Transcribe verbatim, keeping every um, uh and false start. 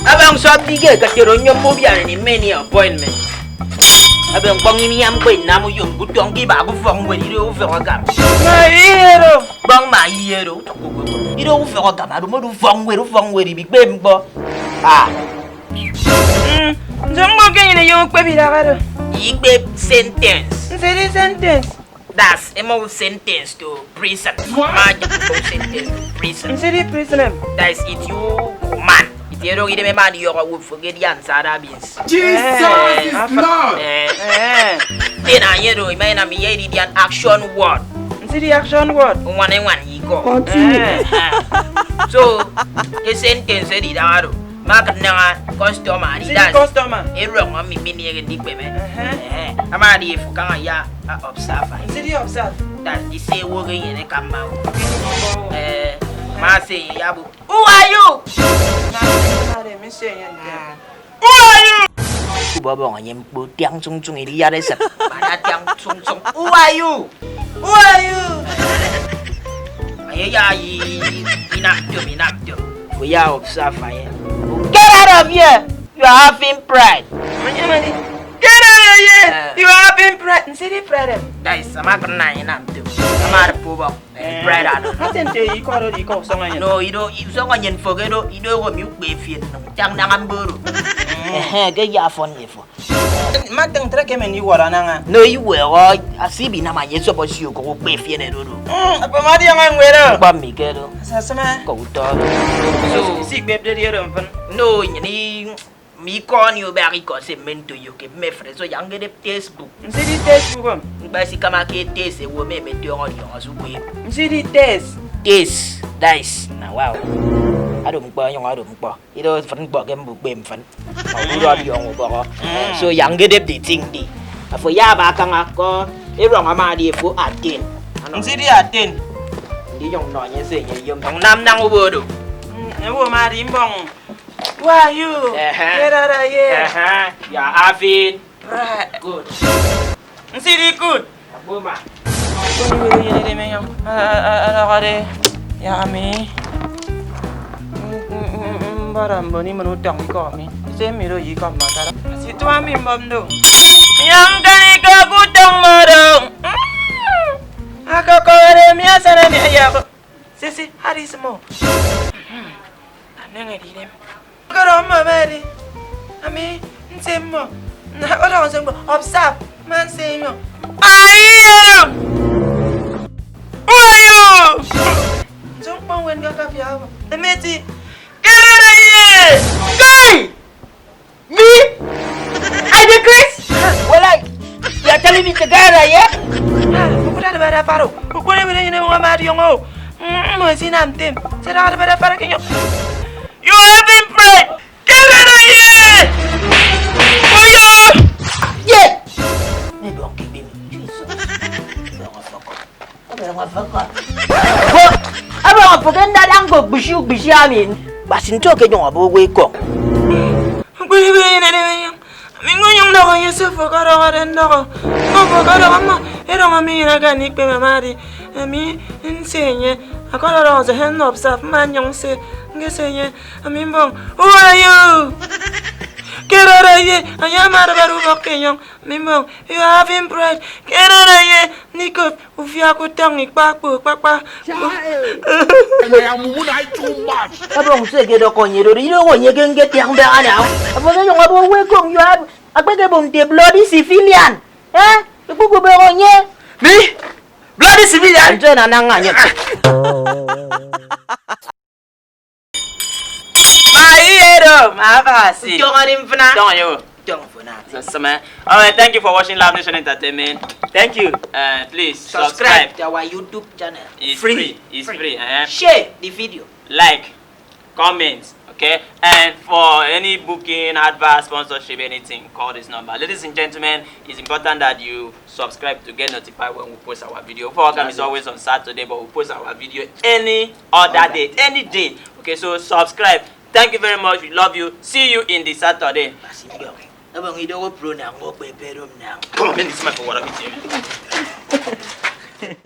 Ebe nsọpde ke eketoro nyom mubian ni many appointment. Ebe mkpọñ imiam kwe nam uyom kutọñ ke iba ufọk ngwed ido ufọk akam. Ma iye do. Kpọñ ma iye do. Ido ufọk akam ado modu ufọk ngwed ufọk ngwed ibikpe mkpọ. Ah. Mm, nso mkpọ ke nyene yo kpe bidaga do. Ikpe sentence. Nse di sentence. That's emo sentence to prison. What? Ma sentence to prison. Nse di prison em. That's it you man. It you don't even man you are with forget the answer that means. Jesus is Lord. Eh. Eh. Then I hear do man am here the an action word. Nse di action word. One and one you go. Continue. Eh. So the sentence di da do. Mak naña customer. Nse di customer. Erọñ ami mini ege ndikpeme. Ehe. Ehe. Ama di efu kaña ya a observe. Nse di observe. That di se wo ge yene kama wo. Eh, ma se ya bu. Who are you? Na, na, na, mi se yen. Who are you? Kubọbọñ anye mkpo tiang tung tung ili yare sep. Mana tiang tung tung. Who are you? Who are you? Aye ya yi inam tum inam tum. We are observe aye. Get out of here. You are having pride. Manyamani. Get out of here. Eh. You are having pride. Nse di pride em. Guys, sama kena inam tum. Sama ada pubok. Eh, pride ada. Ate nte ikọ do ikọ usọñ anyen. No, ido usọñ anyen foge do ido ego mi ukpe fien. Tiang nanga mboro. Ehe, ke ya fon ye fo. Matịñ ntre ke men iwọrọ anaña. No iwe ọ asibi nama ye sobo si okoko kpe fiene dodo. Mm, apa madi yang ngwero. Kpa mi ke do. Sasama. Ko uto. So si kpep de diero mfen. No nyini mi ko ni obari ko se men to yo ke me fre so yang de Facebook. Nsi di Facebook. Ngba si kama ke test e wo me me to ngori ngori su kwe. Nsi di test. Test. Dice. Na wow. Ado mkpa nyong ado mkpa. Ido mfịn ñkpọ ke mbukpe mfịn. Ọwụrọ ọdiọñ ubọhọ. So ya ñkedep the thing di. Afo ya aba kaña ko erọñ ama adi efo aten. Nsi di aten. Ndi nyong nọ nye se nye yom. Tong nam nang ubodo. Ewo mari mbong. Why you? Ehe. Kedara ye. Ehe. Ya avin. Right. Good. Nsi di good. Aboma. Kuni wiri yiri di menyong. Ala kade. Ya ami. Mbara mboni menu tang iko mi. Se mi do iko matara. Si tu ami mbom do. Yang kani ka ku tang mado. Aka ko de mi asana mi ya ko. Sisi hari simo. Anang edi dem. Koro mma mari. Ami nse mma. Na ora onse mma observe man se yo. Ayo. Uyo. Jong pon wen ga ka pia. Emeti. Kerere ye. Kai. Me? I dey craze? Walai, you are telling me to get out of here? Ukutani bada faro. Ukutani bada yine mwa mari yongo. Mo si nam tem. Sera bada faro kinyo. You have been prayed. Get out of here! Oyo! Yeah! Ni dong kibi mi. Jesus. Dong fuck up. Ebe ọfọke ndada ñko kpisi ukpisi ami. Basi nto ke nyọñ abo owo ekọñ. Mkpirikpiri inede menyọñ. Ami ñko nyọñ ndọkọ ye se fo ọkọdọhọde ndọkọ. Ñko fo ọkọdọhọ mmọ. Erọñ ami inyene aka ndikpeme mari. Ami nse enye. Akọdọdọhọ se hen observe mma nyọñ se. Nge se enye. Ami mbọñ. Uwa yo. Kerere ye. Anya ama adabara ubọk ke nyọñ. Ami mbọñ, you are having pride. Kerere ye, nikop, ufiak utọñ ikpakpo kpakpa. Ebe use ke dọkọ nye dodo, ido wo nye ke nge tiang be ana. Abo ke yong abo we kom you have akpeke bom te bloody civilian. Eh? Ikpuku be wo nye. Me? Bloody civilian? Nje na nanga nye. Ma iye do, ma abasi. Tong ani mfuna. Tong yo. Tong funa. Sasama. All right, thank you for watching Love Nation Entertainment. Thank you. Uh, please subscribe to our YouTube channel. It's free. It's free. Eh? Share the video. Like, comment, okay? And for any booking, advert, sponsorship, anything, call this number. Ladies and gentlemen, it's important that you subscribe to get notified when we post our video. Program is always on Saturday, but we post our video any other day, any day. Okay, so subscribe. Thank you very much. We love you. See you in the Saturday. Abang ido wo pro na ngo pe pero na. Come on, man, this is my for what I'm eating.